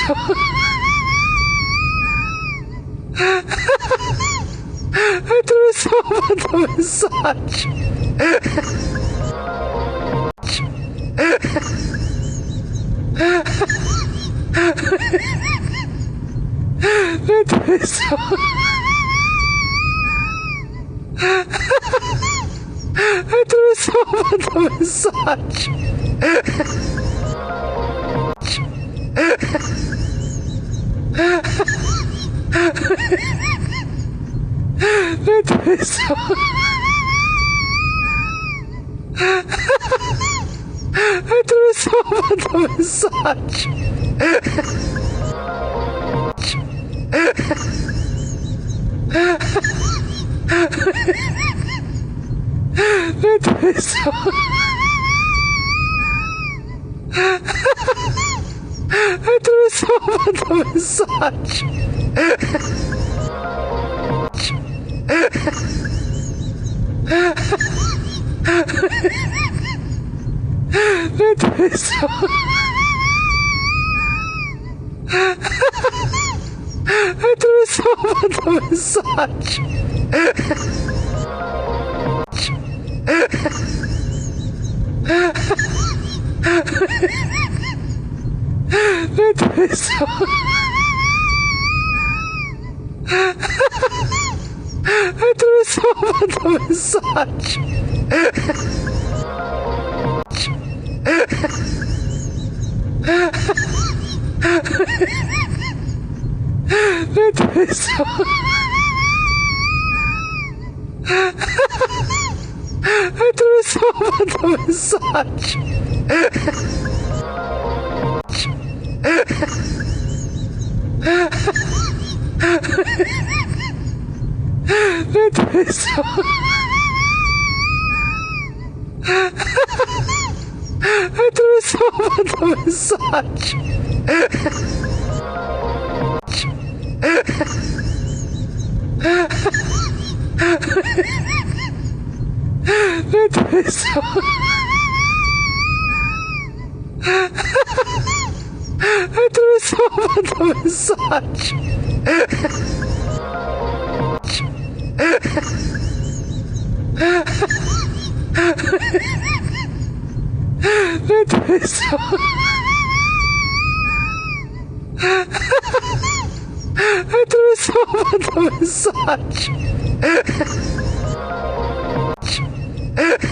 Atravessou a mandar mensagem. Atravessou. Atravessou a mandar mensagem. Atravessou. Atravessou a mandar mensagem. Atravessou. Atravessou a mandar mensagem. Atravessou. Atravessou a mandar mensagem. Atravessou. Atravessou a mandar mensagem. Atravessou. Atravessou a mandar mensagem. Atravessou. Atravessou a mandar mensagem. Atravessou. Atravessou a mandar mensagem. Atravessou. Atravessou a mandar mensagem. Atravessou. Atravessou a mandar mensagem. Atravessou. Atravessou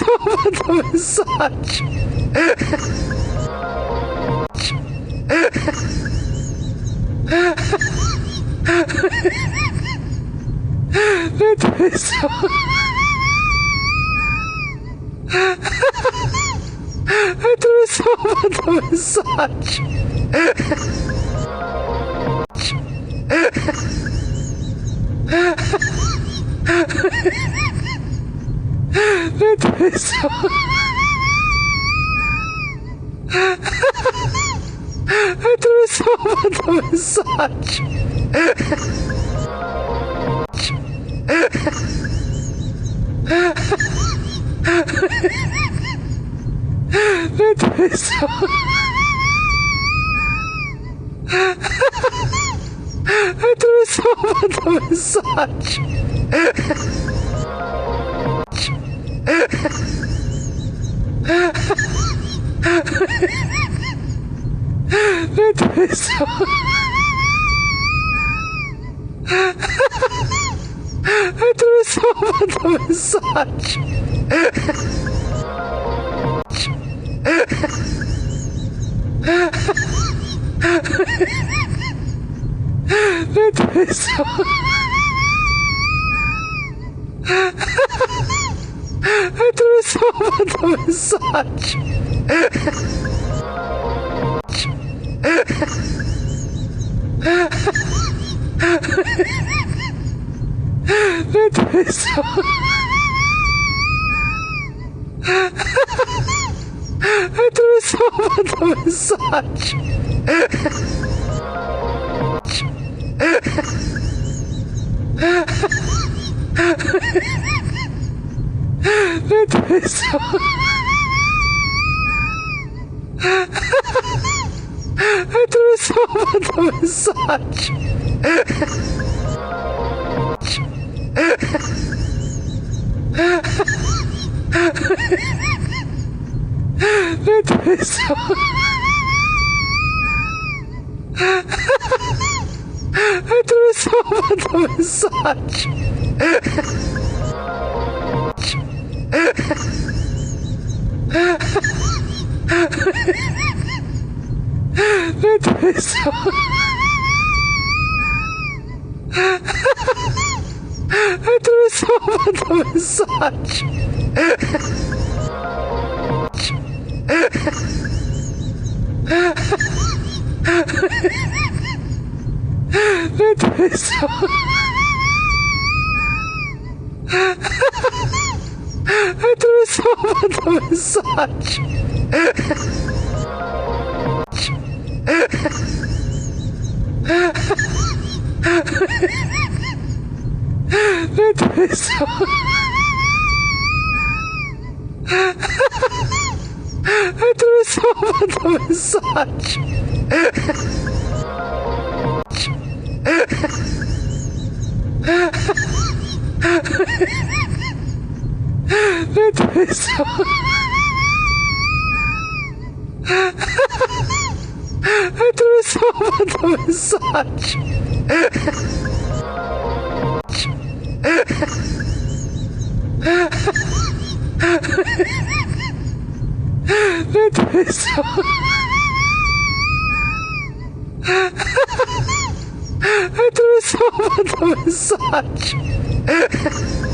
a mandar mensagem. Atravessou. Atravessou a mandar mensagem. Atravessou. Atravessou a mandar mensagem. Atravessou. Atravessou a mandar mensagem. Atravessou. Atravessou a mandar mensagem. Atravessou. Atravessou a mandar mensagem. Atravessou. Atravessou, mandou mensagem. Atravessou. Atravessou, mandou mensagem. Atravessou. Atravessou, mandou mensagem. Atravessou. Atravessou, mandou mensagem. Atravessou. Atravessou, mandou mensagem. Atravessou. Atravessou, mandou mensagem. Atravessou. Atravessou, mandou mensagem. Atravessou.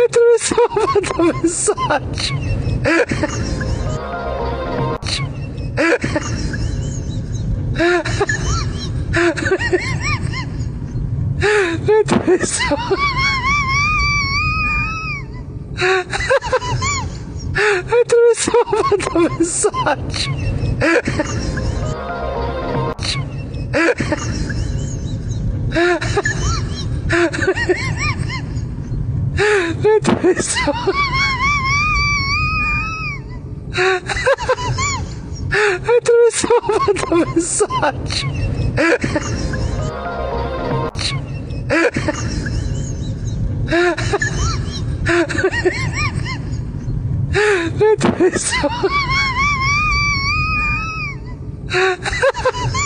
Atravessou, mandou mensagem. Atravessou. Atravessou, mandou mensagem. Atravessou. Atravessou, mandou mensagem. Atravessou.